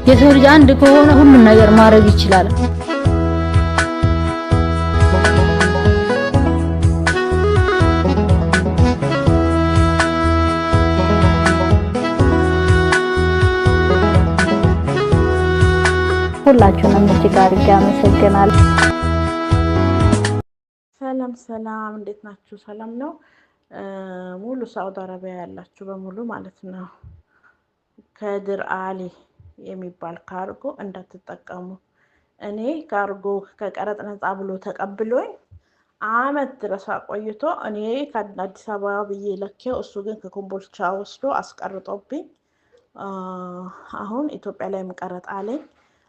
የሰው ልጅ አንድ ከሆነ ሁሉን ነገር ማድረግ ይችላል። ሁላችሁንም እጅግ አድርጌ አመሰግናለሁ። ሰላም ሰላም፣ እንዴት ናችሁ? ሰላም ነው። ሙሉ ሳውዲ አረቢያ ያላችሁ በሙሉ ማለት ነው። ከድር አሊ የሚባል ካርጎ እንዳትጠቀሙ። እኔ ካርጎ ከቀረጥ ነፃ ብሎ ተቀብሎኝ አመት ድረስ አቆይቶ እኔ ከአዲስ አበባ ብዬ ለኬው፣ እሱ ግን ከኮምቦልቻ ወስዶ አስቀርጦብኝ አሁን ኢትዮጵያ ላይ ቀረጥ አለኝ።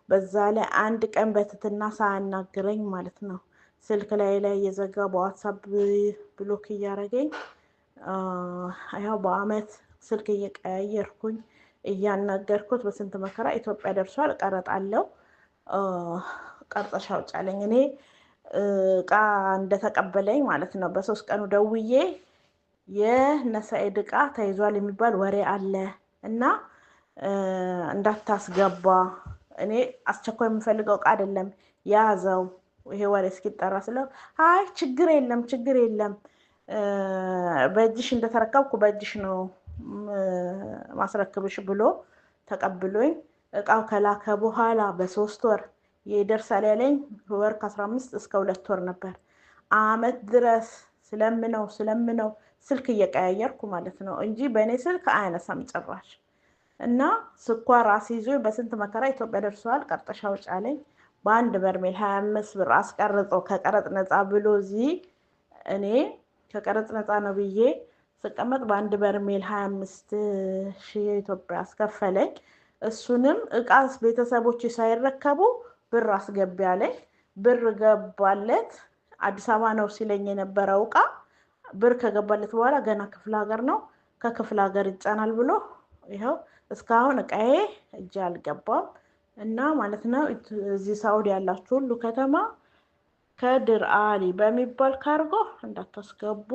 በዛ ላይ አንድ ቀን በትትና ሳያናግረኝ ማለት ነው ስልክ ላይ ላይ እየዘጋ በ WhatsApp block እያደረገኝ ያው በአመት ስልክ እየቀያየርኩኝ እያናገርኩት በስንት መከራ ኢትዮጵያ ደርሷል። ቀረጥ አለው፣ ቀርጠሽ አውጪ አለኝ። እኔ እቃ እንደተቀበለኝ ማለት ነው በ3 ቀኑ ደውዬ የነሳኤድ እቃ ተይዟል የሚባል ወሬ አለ እና እንዳታስገባ፣ እኔ አስቸኳይ የምፈልገው እቃ አይደለም ያዘው ይሄ ወሬ እስኪጠራ ስለው አይ ችግር የለም ችግር የለም፣ በእጅሽ እንደተረከብኩ በእጅሽ ነው ማስረክብሽ ብሎ ተቀብሎኝ እቃው ከላከ በኋላ በ3 ወር ይደርሳል ያለኝ ወር ከ15 እስከ 2 ወር ነበር። አመት ድረስ ስለምነው ስለምነው ስልክ እየቀያየርኩ ማለት ነው እንጂ በእኔ ስልክ አያነሳም ጭራሽ። እና ስኳር አስይዞ በስንት መከራ ኢትዮጵያ ደርሰዋል። ቀርጠሽ አውጪ አለኝ። በአንድ በርሜል 25 ብር አስቀርጾ ከቀረጥ ነፃ ብሎ እዚህ እኔ ከቀረጥ ነፃ ነው ብዬ ስቀመጥ በአንድ በርሜል 25 ሺህ ኢትዮጵያ አስከፈለኝ። እሱንም እቃ ቤተሰቦች ሳይረከቡ ብር አስገቢ አለኝ። ብር ገባለት። አዲስ አበባ ነው ሲለኝ የነበረው እቃ ብር ከገባለት በኋላ ገና ክፍለ ሀገር ነው፣ ከክፍለ ሀገር ይጫናል ብሎ ይኸው እስካሁን እቃዬ እጅ አልገባም። እና ማለት ነው እዚህ ሳውዲ ያላችሁ ሁሉ ከተማ ከድር አሊ በሚባል ካርጎ እንዳታስገቡ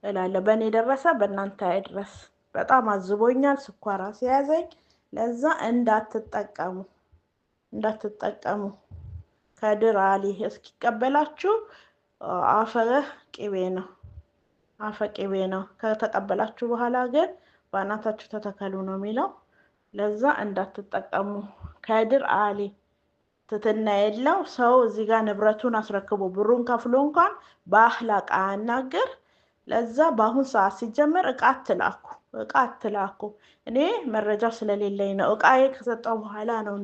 እላለሁ። በእኔ ደረሰ በእናንተ አይድረስ። በጣም አዝቦኛል፣ ስኳር አስያዘኝ። ለዛ እንዳትጠቀሙ እንዳትጠቀሙ። ከድር አሊ እስኪቀበላችሁ አፈ ቅቤ ነው፣ አፈ ቅቤ ነው። ከተቀበላችሁ በኋላ ግን በአናታችሁ ተተከሉ ነው የሚለው። ለዛ እንዳትጠቀሙ። ከድር አሊ ትትና የለው ሰው እዚህ ጋር ንብረቱን አስረክቦ ብሩን ከፍሎ እንኳን በአህላቅ አያናግር። ለዛ በአሁን ሰዓት ሲጀመር እቃ አትላኩ፣ እቃ አትላኩ። እኔ መረጃው ስለሌለኝ ነው። እቃዬ ከሰጠው በኋላ ነው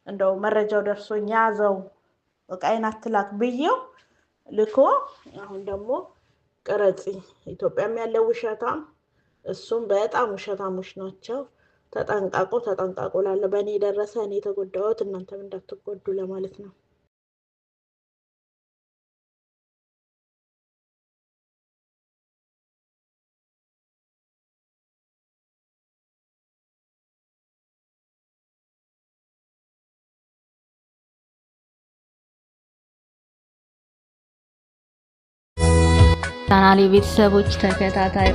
እንደው መረጃው ደርሶኝ ያዘው እቃዬን አትላክ ብዬው ልኮ አሁን ደግሞ ቅረጺ። ኢትዮጵያም ያለው ውሸታም እሱም በጣም ውሸታሞች ናቸው። ተጠንቀቁ፣ ተጠንቀቁ እላለሁ። በእኔ የደረሰ እኔ የተጎዳሁት እናንተም እንዳትጎዱ ለማለት ነው። ቻናሌ ቤተሰቦች ተከታታይ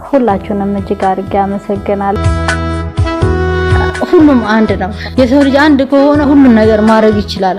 ሁላችሁንም እጅግ አድርጌ አመሰግናለሁ። ሁሉም አንድ ነው። የሰው ልጅ አንድ ከሆነ ሁሉን ነገር ማድረግ ይችላል።